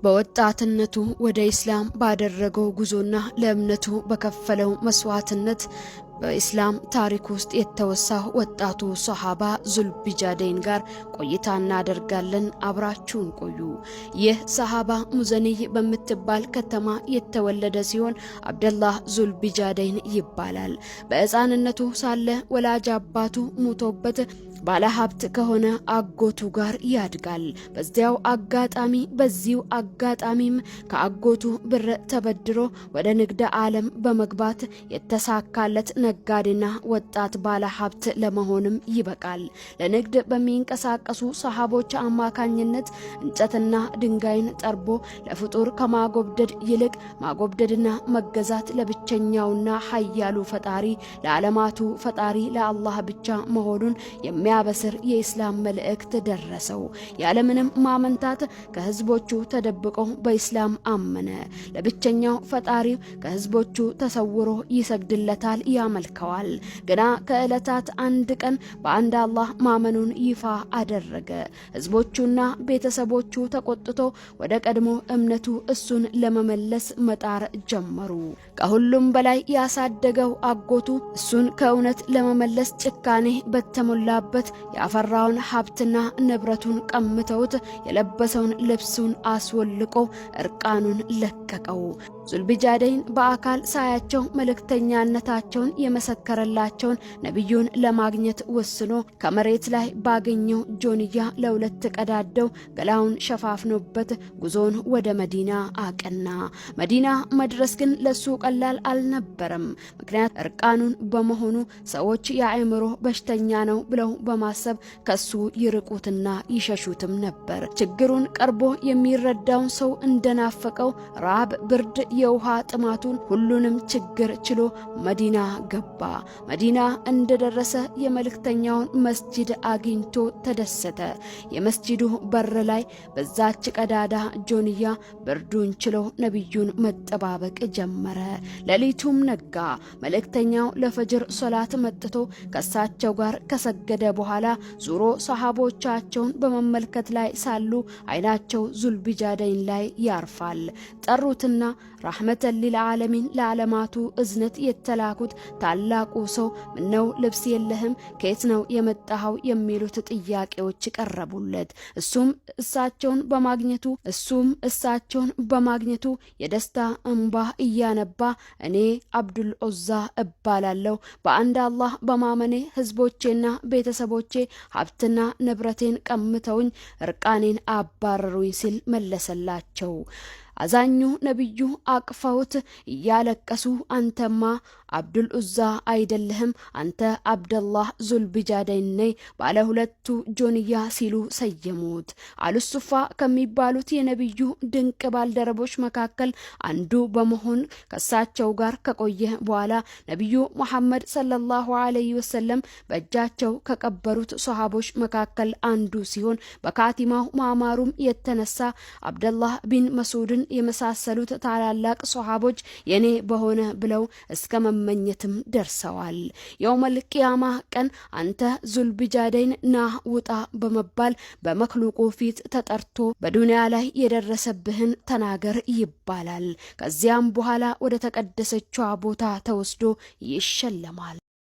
በወጣትነቱ ወደ ኢስላም ባደረገው ጉዞና ለእምነቱ በከፈለው መስዋዕትነት በኢስላም ታሪክ ውስጥ የተወሳው ወጣቱ ሰሃባ ዙልቢጃደይን ጋር ቆይታ እናደርጋለን። አብራችሁን ቆዩ። ይህ ሰሃባ ሙዘኒይ በምትባል ከተማ የተወለደ ሲሆን አብደላህ ዙልቢጃደይን ይባላል። በሕፃንነቱ ሳለ ወላጅ አባቱ ሙቶበት ባለሀብት ከሆነ አጎቱ ጋር ያድጋል። በዚያው አጋጣሚ በዚሁ አጋጣሚም ከአጎቱ ብር ተበድሮ ወደ ንግድ ዓለም በመግባት የተሳካለት ነጋዴና ወጣት ባለሀብት ለመሆንም ይበቃል። ለንግድ በሚንቀሳቀሱ ሰሃቦች አማካኝነት እንጨትና ድንጋይን ጠርቦ ለፍጡር ከማጎብደድ ይልቅ ማጎብደድና መገዛት ለብቸኛውና ሀያሉ ፈጣሪ፣ ለዓለማቱ ፈጣሪ ለአላህ ብቻ መሆኑን የሚያበስር የኢስላም መልእክት ደረሰው። ያለምንም ማመንታት ከህዝቦቹ ተደብቆ በኢስላም አመነ። ለብቸኛው ፈጣሪ ከህዝቦቹ ተሰውሮ ይሰግድለታል፣ ያመልከዋል። ግና ከዕለታት አንድ ቀን በአንድ አላህ ማመኑን ይፋ አደረገ። ህዝቦቹና ቤተሰቦቹ ተቆጥቶ ወደ ቀድሞ እምነቱ እሱን ለመመለስ መጣር ጀመሩ። ከሁሉም በላይ ያሳደገው አጎቱ እሱን ከእውነት ለመመለስ ጭካኔ በተሞላበት ያፈራውን ሀብትና ንብረቱን ቀምተውት የለበሰውን ልብሱን አስወልቆ እርቃኑን ለቀቀው። ዙልቢጃደይን በአካል ሳያቸው መልእክተኛነታቸውን የመሰከረላቸውን ነቢዩን ለማግኘት ወስኖ ከመሬት ላይ ባገኘው ጆንያ ለሁለት ቀዳደው ገላውን ሸፋፍኖበት ጉዞን ወደ መዲና አቀና። መዲና መድረስ ግን ለሱ ቀላል አልነበረም። ምክንያት እርቃኑን በመሆኑ ሰዎች የአእምሮ በሽተኛ ነው ብለው በማሰብ ከሱ ይርቁትና ይሸሹትም ነበር። ችግሩን ቀርቦ የሚረዳውን ሰው እንደናፈቀው ራብ፣ ብርድ፣ የውሃ ጥማቱን ሁሉንም ችግር ችሎ መዲና ገባ። መዲና እንደደረሰ የመልእክተኛውን መስጂድ አግኝቶ ተደሰተ። የመስጂዱ በር ላይ በዛች ቀዳዳ ጆንያ ብርዱን ችሎ ነቢዩን መጠባበቅ ጀመረ። ሌሊቱም ነጋ። መልእክተኛው ለፈጅር ሶላት መጥቶ ከሳቸው ጋር ከሰገደ በኋላ ዙሮ ሰሃቦቻቸውን በመመልከት ላይ ሳሉ አይናቸው ዙልቢጃደይን ላይ ያርፋል። ጠሩትና رحمة للعالمين ለዓለማቱ እዝነት የተላኩት ታላቁ ሰው፣ ምነው ልብስ የለህም? ከየት ነው የመጣኸው? የሚሉት ጥያቄዎች ቀረቡለት። እሱም እሳቸውን በማግኘቱ የደስታ እንባ እያነባ እኔ አብዱል ዑዛ እባላለሁ። በአንድ አላህ በማመኔ ህዝቦቼና ቤተሰቦቼ ሀብትና ንብረቴን ቀምተውኝ እርቃኔን አባረሩኝ ሲል መለሰላቸው። አዛኙ ነቢዩ አቅፈውት እያለቀሱ አንተማ አብዱል ዑዛ አይደለህም፣ አንተ አብደላህ ዙልቢጃደይን ነህ፣ ባለ ሁለቱ ጆንያ ሲሉ ሰየሙት። አልሱፋ ከሚባሉት የነቢዩ ድንቅ ባልደረቦች መካከል አንዱ በመሆን ከሳቸው ጋር ከቆየ በኋላ ነቢዩ ሙሐመድ صلى الله عليه وسلم በእጃቸው ከቀበሩት ሶሃቦች መካከል አንዱ ሲሆን በካቲማው ማማሩም የተነሳ አብደላህ ቢን መስዑድን የመሳሰሉት ታላላቅ ሶሃቦች የኔ በሆነ ብለው እስከ መመኘትም ደርሰዋል። يوم القيامة ቀን አንተ ዙልቢጃደይን ና ውጣ በመባል በመክሉቁ ፊት ተጠርቶ በዱንያ ላይ የደረሰብህን ተናገር ይባላል። ከዚያም በኋላ ወደ ተቀደሰችዋ ቦታ ተወስዶ ይሸለማል።